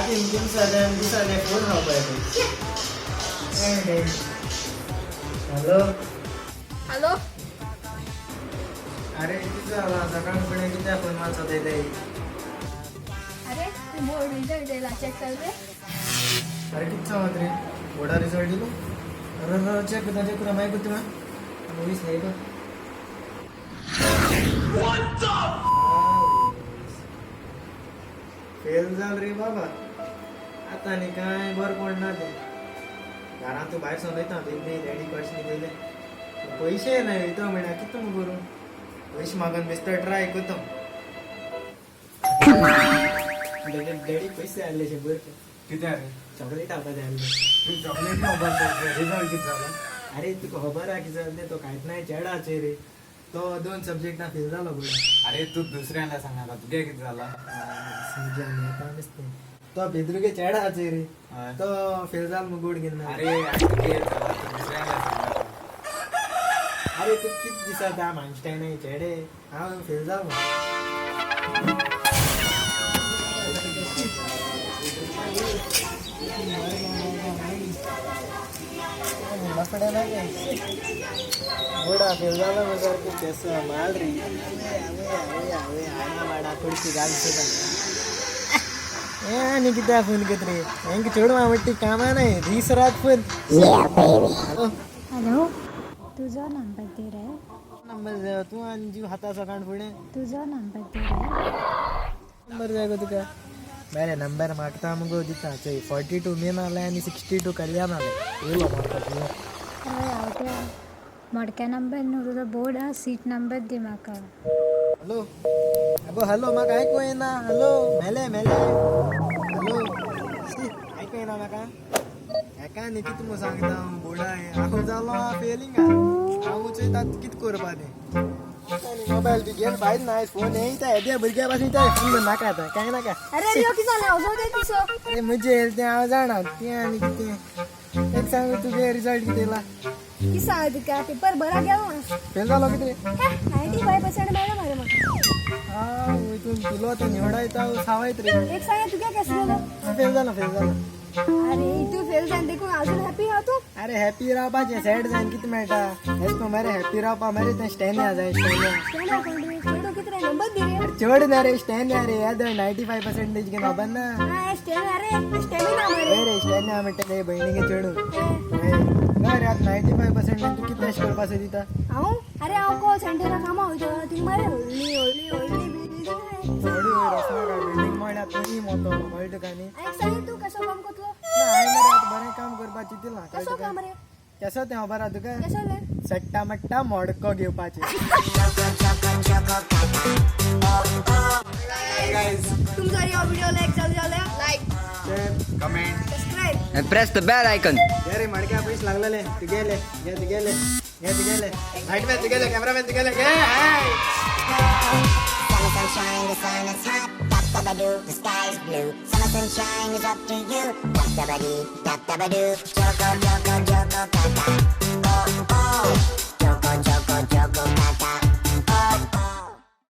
रातीन दिवसाले दिसाले फोन खावपाक. Hello hello. अरे कितें जाला सकाळ फुडें कित्याक फोन मारचो ते? अरे तू बोर्ड रिझल्ट येयला, चेक कर रे. अरे कितें सांगत रे, बोर्डा रिजल्ट दिलो? अरे अरे, चेक करता, चेक करता, मागीर करता. मुवीस न्ही गो. फेल जाल रे बाबा. आतां आनी कांय बरें पडना तें. घरांत तूं भायर सरून वयता बेगीन बेगीन डॅडी कशें न्ही पयशे ना वयता म्हणल्यार कितें मुगो करूं? पयशे मागून बेश्टे ट्राय करता. डॅडी, पयशे आसले 100 रुपया. कितें रे? चॉकलेट हाडपा जाय आसले. तूं चॉकलेट खावपाक? रिजल्ट कितें जाला? अरे तुका खबर आहा कितें जालें? तो कांयच नाय चेडाचेर रे, तो दोन सब्जेक्टां फेल जालो पळय. अरे तूं दुसऱ्यांना सांगनाका, तुगे कितें जाला? समजा नुस्तें तो बेद्रुगे चेडाचेर रे. हय. तो फेल जालो मग गोड घेवन. अरे तुगे जाला, तूं दुसऱ्यांना सांगनाका. अरे तूं कितें दिसता मानस्टायन चेडे, हांव फेल जालो. कडेन ना गोडा फेल जालो मग सारकें केसो माल रे. आवय आवय आवय, आडा वाडा पडशी घाल सुद्दां. ए आनी कित्याक फोन करत रे हेंक? चेडवां म्हणटी कामां नाय, दीस रात फोन. हॅलो. हॅलो, तुजो नंबर दे रे. नंबर तूं आनी जीव खाता सकाळ फुडें. तुजो नंबर दे रे. नंबर जाय गो तुका? बरें, नंबर मागता मुगो, दिता. चोय, 42 मेन आलाय आनी 62 कल्याण आलाय. येयलो मारता तुजो. हय, आवट्या मोडक्या नंबर न्हू तुजो, बोर्ड आहा, सीट नंबर दी म्हाका. हॅलो अगो, हॅलो, म्हाका आयकूं येना. हॅलो, मेले मेले, हॅलो. शी, आयकूं येना म्हाका. हेका न्ही कितें म्हूण सांगता हांव, बोर्डा हांव जालो फेलिंग. हांव चोयता कितें करपा तें. मोबायल बी घेवन भायर ना फोन येयता. येद्या भुरग्या पासून येता फोन. नाका आतां कांय नाका. अरे अरे, कितें जालें? हांव जावं दिसो. अरे म्हजे तें हांव जाणा तें. आनी कितें एक सांग, तुगे रिजल्ट कितें येयला? कितें सांग तुका, पेपर बरा गेलो. फेल जालो कितें? 95% मेळ्ळो मरे म्हाका. आं, वयतून तुलो तें निवडायता सावयत रे. एक सांग, तुगे केसो गेलो? फेल जालो, फेल जालो. अरे तूं फेल जावन देखून अजून हॅपी आहा तूं? अरे हॅपी रावपाचें, सॅड जावन कितें मेळटा? हेच न्हू मरे हॅपी रावपा मरे तें स्टॅन्या जाय, स्टॅन्या. स्टँड कोण रे? चेडूं कितें रे? नंबर दी रे. अरे चड ना रे, स्टॅन्या रे. येदो 95% घेवन खबर ना. हा, स्टँड. अरे स्टॅमिना मरे. हय रे, स्टॅन्या म्हणटा ते भयणीगे चेडूं. ना रे, आतां 95% तूं कितें अशें करपा सोदिता? हांव? अरे हांव कॉल सेंटरा कामां वयता. थिंग मरे व्हडली व्हडली व्हडली बिल्डींग. चडूय वचनाका बिल्डींग म्हळ्यार तुमी मोटो कळटा तुका न्ही. एक सांग, तूं कसो काम करतलो? ना, हांवें मरे आतां बरें काम करपाक चिंतलां. कसो काम रे? केसो तें खबर आहा तुका? कसो रे? सट्टा मट्टा मोडको घेवपाचें. तुमचा ह्यो व्हिडिओ लाईक चालू जाल्यार like, comment, subscribe and press the bell icon. घे रे मडक्या, पैसे लागलेले तुगेले. घे तुगेले, घे तुगेले. लाईटमॅन तुगेले, कॅमेरामॅन तुगेले, घे हाय. Summer sunshine, the sun is hot. Dub dub doo, the sky is blue. Summer sunshine is up to you. Dub dub dee, dub dub doo. Joko, joko, joko, kaka.